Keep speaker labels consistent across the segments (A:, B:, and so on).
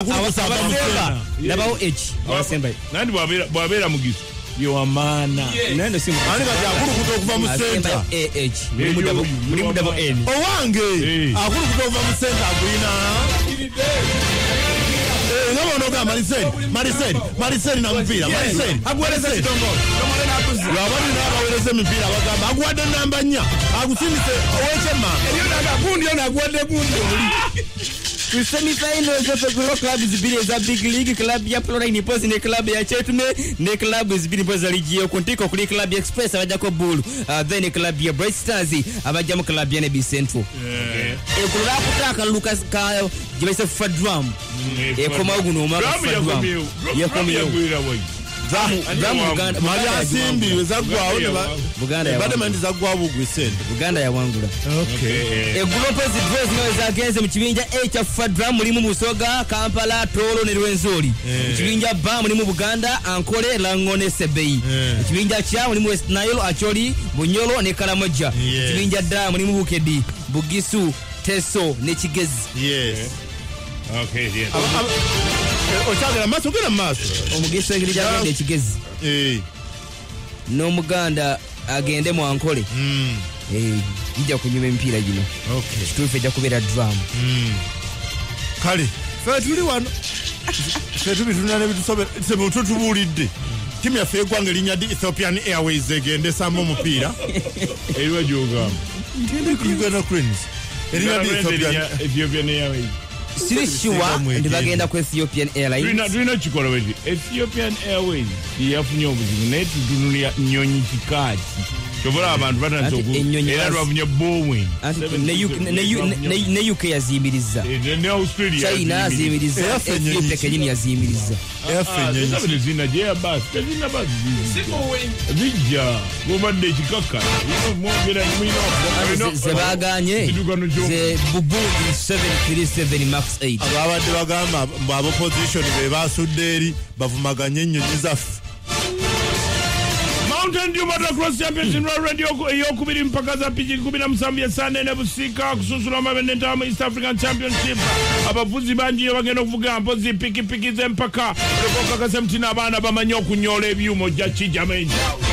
A: Abasemba nabawo H abasemba
B: nandi bw'abeera Mugisu yowamaana
A: nando si
C: ani kati akulukuta okuva mu center
A: AH mulimu double N
C: owange akulukuta okuva mu center agwina nga Mariseli na mupiira Mariseli
D: aguwereza kitongole
C: abali n'abawereza emipiira bagamba aguwadde namba 4 akusindise ow'ekyemmanga
D: gundi ono aguwadde gundi oli.
A: Ku semifinals of the club zibiri eza Big League, club ya Proline Pozi ne club ya Chetme ne club zibiri mpozi za ligi yo kuntiko kuli club ya Express abajjako Bull, then club ya Bright Stars abajja mu club ya NB Central. Ekulula kutaka Lucas ka gibese Fadram. Ekomawo guno omwaka Fadram. Yakomyewo.
C: Buganda Simbi zaggwawo
A: Buganda
C: Badamandi zaggwawo bugwisende
A: Buganda yawangula.
B: Okay.
A: Eggulo mpozi draws nga zagenze mu kibinja A kya Fadram mulimu Busoga, Kampala, Toro ne Rwenzori. Mu kibinja B mulimu Buganda, Ankole, Lango ne Sebei. Mu kibinja C mulimu West Nile, Acholi, Bunyoro ne Karamoja. Mu kibinja D mulimu Bukedi, Bugisu, Teso ne Kigezi.
C: Yes.
B: Okay, yes.
C: Okyagala maaso ogenda maaso.
A: Omugisu engeri gy'agenda Ekigezi. N'Omuganda agende mu Ankole. Bijja kunyuma emipiira gino. Kituufu ejja kubeera drum.
C: Kale ffe tuli wano ffe tubitunula nebitusobera tutubuulidde ttiimu yaffe y'eggwanga erinnya di Ethiopian Airways egende esamba omupiira
B: eriwa gy'ogamba
C: ngende ku Uganda Cranes erinnya di
B: Ethiopian Airways.
A: Siri sure nti bagenda ku Ethiopian Airlines.
B: Tulina kikola bweti Ethiopian Airways yafunye obuzibu naye tutunulira nnyonyi kika ki kyova abantu batandise era lwafunye Boeing
A: ne UK yaziyimiriza,
B: ne Australia
A: China yaziyimiriza, Ethiopia kenyini yaziyimiriza.
B: Tezina gye bus tezina bus zijja gobadde ekikaka mwogera
A: ze baganye ze Boeing 737 Max 8.
C: Ababadde bagamba mbu abopposition be basudde eri bavumaganye ennyonyi zaffe.
B: Mountain Dew Motocross Championship Radio eyokubiri mpaka za piki 17 ya Sunday ne Busika kususula amabende ntamu East African Championship. Abavuzi bangi bagenda okuvuga mpozi pikipiki z'empaka olwokakasa mtina abaana bamanyi okunyoola ebyuma ojja kijjamu enjawulo.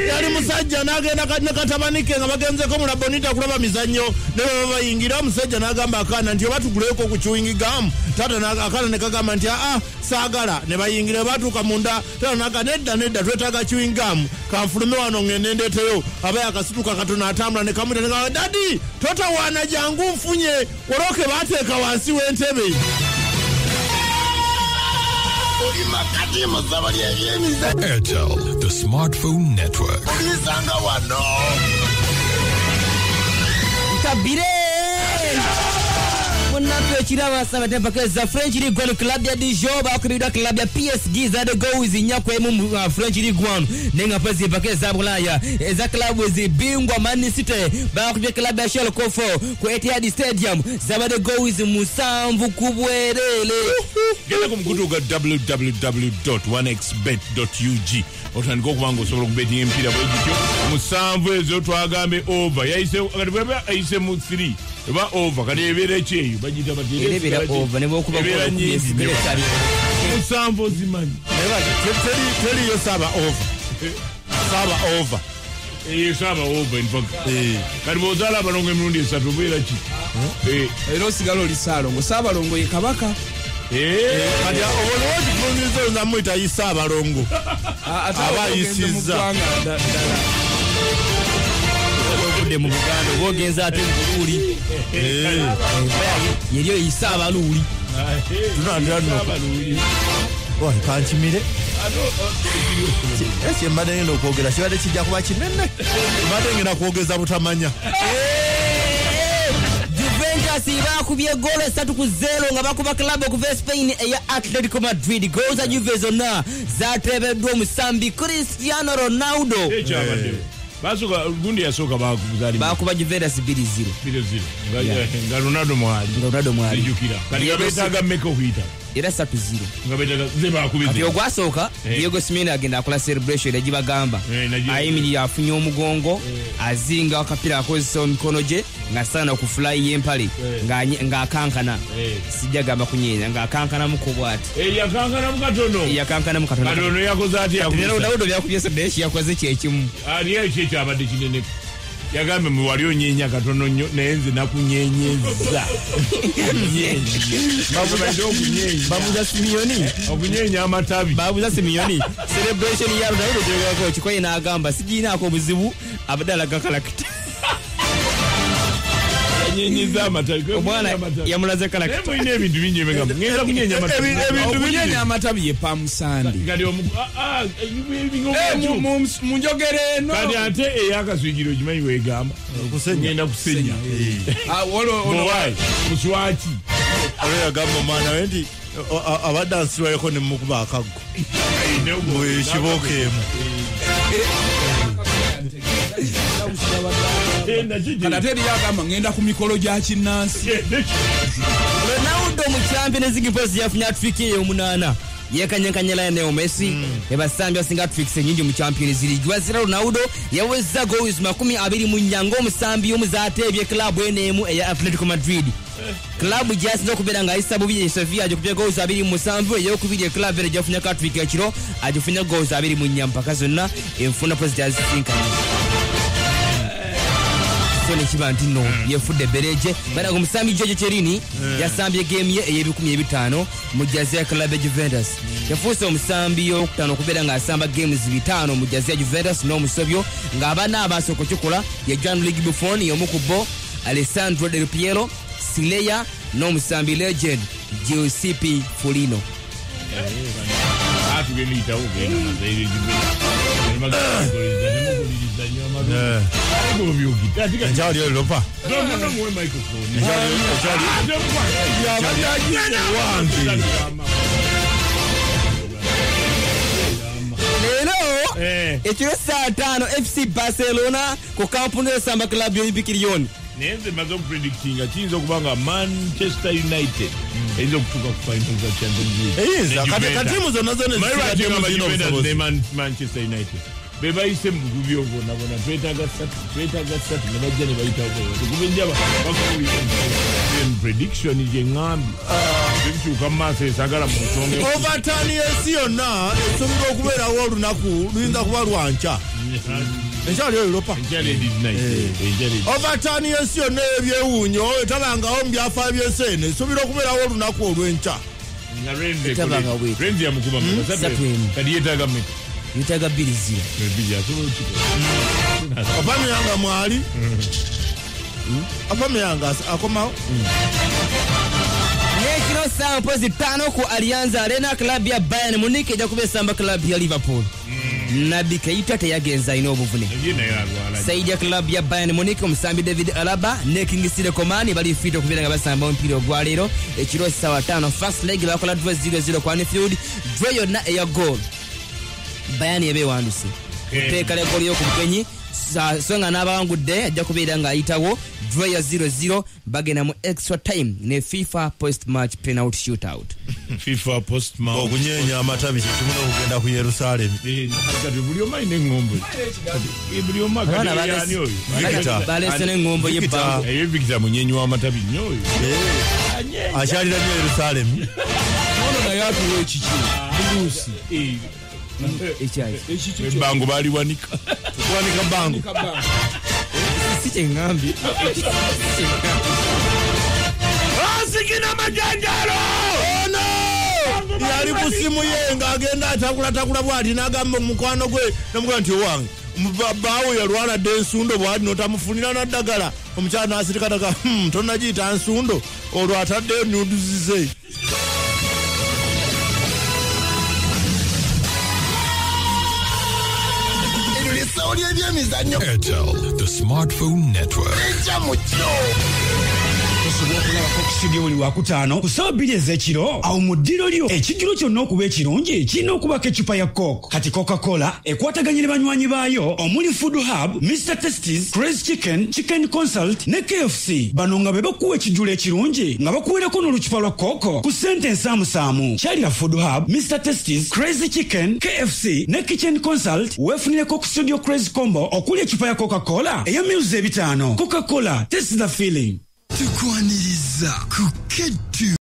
C: Yali musajja n'agenda ne katabanike nga bagenzeko mu Labonita kulaba mizannyo ne baba bayingira omusajja n'agamba akaana nti oba tuguleko ku chewing gum. Taata akaana ne kagamba nti aa saagala ne bayingira batuuka munda taata n'aga nedda nedda twetaaga chewing gum kanfulume wano ngende ndeeteyo aba akasituka katono atambula ne kamuyita ne kagamba dadi totawaana jangu nfunye olwoke baateeka wansi w'entebe.
E: Airtel, the smartphone network.
A: Tabire! Munnaffe ekiraba sabate mpaka za French League One club ya Dijon bakubiddwa club ya PSG zaade goals 4-1 mu French League One naye nga mpozzi mpaka eza Bulaaya eza club zibingwa Man City bakubye club ya Schalke 04 ku Etihad Stadium zabadde goals 7 ku bwereere.
B: Genda ku mukutu gwa www.1xbet.ug otandika okuba nga osobola okubetinga emipiira bwe gityo 7 ezo twagambe over yayise kati bweba ayise mu 3 eba over kati ebeera ekyeyo bagiyita bati
A: ebeera over ne bw'okuba
B: ebeera nyingi 7 ozimanyi
C: teriyo saba over saba over
B: saba over in fact kati bw'ozaala abalongo emirundi 3 obeera ki
D: era osigala oli Ssaalongo. Ssaabalongo ye kabaka.
C: Kati olwo kifulumiriza oyinza muyita yisa abalongo aba ayisizza
A: ovudde mu Buganda oba ogenze ate mu Buluuli yeri oyisa abaluuli.
C: Kankimire kyembadde ngenda okwogera kibadde kijja kuba kinene mbadde ngenda kwogeza butamanya.
A: Juventus bakubye goolo 3-0 nga bakuba club okuva Spain eya Atletico Madrid. Goals za Juve zonna zateebeddwa omusambi Cristiano Ronaldo.
B: Basooka gundi yasooka
A: bakuba Juventus 2-0
B: 2-0 nga Ronaldo mwali
A: Ronaldo mwali
B: zijjukira kati nga beetaaga mmeka okuyita
A: Era 3-0.
B: Nga betaaga ze bakubize.
A: Kati ogwasooka Diego Simeone agenda akola celebration egibagamba ayimirira afunye omugongo, azinga akapiira akozesa emikono gye ng'asaana ku fly y'empale ng'akankana. Sijja gamba kunyeenya, ng'akankanamu ku bw'ati.
B: Yakankanamu katono.
A: Yakankanamu katono.
B: Katono yakoze atya?
A: Kati Ronaldo byakubye Sedeshi yakoze kyekimu.
B: Ani ekyo ekyabadde kinene? Yagambye mwe wali onyeenya katono nnyo naye nze nakunyenyeza.
A: Babuza Simeone.
B: Okunyeenya amatabi.
A: Babuza Simeone. Celebration ya Ronaldo gy'ogerako kikoye n'agamba sigiinaako obuzibu abadde alaga kalakita.
B: Yanyenyeza amatabi.
A: Omwana yamulaze kalakita.
B: Naye mulina ebintu bingi ebigamba. Ngenda kunyeenya amatabi.
D: Ebintu binyeenya amatabi ye Palm Sunday.
B: Kati
D: mu njogera eno.
B: Kati ate ey'akaswigiro ogimanyi weegamba. Ngenda kusenya. Why? Muswaki.
C: Olwo yagamba omwana we nti abadde ansirwayeko ne mukuba akaggo. Ekibooko emu.
D: Kati ate eriyo agamba ngenda ku mikolo gya kinnansi.
A: Ronaldo mu Champions League post yafunye hat-trick ey'omunaana. Yekanyenkanya Lionel Messi ebasambi asinga hat-tricks ennyingi mu Champions League. Wazira Ronaldo yaweza goals 24 ng'omusambi omuzateebye club eno eya Atletico Madrid. Club gyasinze okubeera ng'ayisa bubi Sevilla agikubye goals 27, ey'okubiri club era gyafunye hat-trick ekiro agifunye goals 24 mpaka zonna enfuna post gyazisinkanye. So nekiba nti no yefudde bereje banaga omusambi Giorgio Chiellini yasambye game ye ey'ebikumi mu jazi ya club ya Juventus. Yafuuse omusambi owokutaano okubeera ng'asamba games 5 mu jazi ya Juventus n'omusobyo ng'abaana abasooka okukikola ye Gianluigi Buffon y'omu ku bo, Alessandro Del Piero, Sileya n'omusambi legend Giuseppe Foligno.
C: Enkyali Europa.
A: Leero ekiro saa 5 FC Barcelona ku Camp Nou esamba club y'Olympique Lyon.
B: Naye nze maze okupredictinga kiyinza okuba nga Manchester United eyinza okutuuka ku final za Champions League.
C: Eyinza kati ttiimu zonna zonna
B: ezisigadde ne Manchester United be bayise mu bugubi obwo bonna twetaaga ssatu ne bajja ne bayitawo tekubenjaba bakuwulira prediction gye ŋŋambye ebituuka mu maaso esagala mu nsonga.
C: Overturn y'ensi yonna esobola okubeerawo olunaku luyinza kuba lwankya. Enkyali Europa. Overturn y'ensi yonna ebyewuunyo etabangawo mu byafaayo by'ensi eno esobola okubeerawo olunaku olw'enkya.
B: Renzi yamukuba kati yeetaaga mmeka?
A: Yeetaaga 2-0.
C: Aubameyang mwali. Aubameyang akomawo.
A: Nekiro saa mpozi 5 ku Allianz Arena club ya Bayern Munich ejja kuba esamba club ya Liverpool. Naby Keita teyagenza alina obuvune. Saidi ya club ya Bayern Munich omusambi David Alaba ne Kingsley Coman bali fit okubeera nga basamba omupiira ogwa leero ekiro ssaawa 5. First leg bakola draw 0-0 ku Anfield, draw yonna eya goal Bayern eba ewanduse kuteeka legooli y'okubugenyi so nga n'abawangudde ajja kubeera ng'ayitawo draw ya 0-0 bagenda mu extra time ne FIFA post match penalty shootout.
B: FIFA post match
C: okunyeenya amatabi kimu n'okugenda ku Yerusalemu.
B: Kati buli omu alina eŋŋombo. Buli omu akati oyo.
A: Baleese n'eŋŋombo y'ebbango.
B: Eyo Victor munyenyi w'amatabi nnyo oyo.
C: Akyalira nnyo Yerusalemu.
D: Ono naye atuwa ekiki? Buluusi.
B: Ebbango baaliwanika.
C: Kuwanika bbango.
A: Si kye ŋŋambye.
B: Asikina majanjalo!
C: Ono! Yali ku ssimu ye ng'agenda atakulatakula bw'ati n'agamba mukwano gwe namugamba nti owange bbaawe yalwala dda ensundo bw'ati n'otamufunira na ddagala. Omukyala n'asirika naga tonnagiyita nsundo olwo ataddeyo nuduzize.
E: Airtel, the smartphone network.
F: Osubwa okulaba Coke Studio buli Lwakutaano ku ssaawa 2 ez'ekiro. Awo mu ddiro lyo ekijjulo kyonna okuba ekirungi kirina okubako eccupa ya Coke. Kati Coca-Cola ekwataganye ne banywanyi baayo omuli Food Hub, Mr Tasties, Crazy Chicken, Chicken Consult ne KFC. Bano nga be bakuwa ekijjulo ekirungi nga bakuwerako n'olucupa lwa Coke ku ssente ensaamusaamu. Kyalira Food Hub, Mr Tasties, Crazy Chicken, KFC ne Kitchen Consult weefunire Coke Studio Crazy Combo okuli eccupa ya Coca-Cola eya mils 5. Coca-Cola, taste the feeling.
E: Tukwaniriza ku Ketu.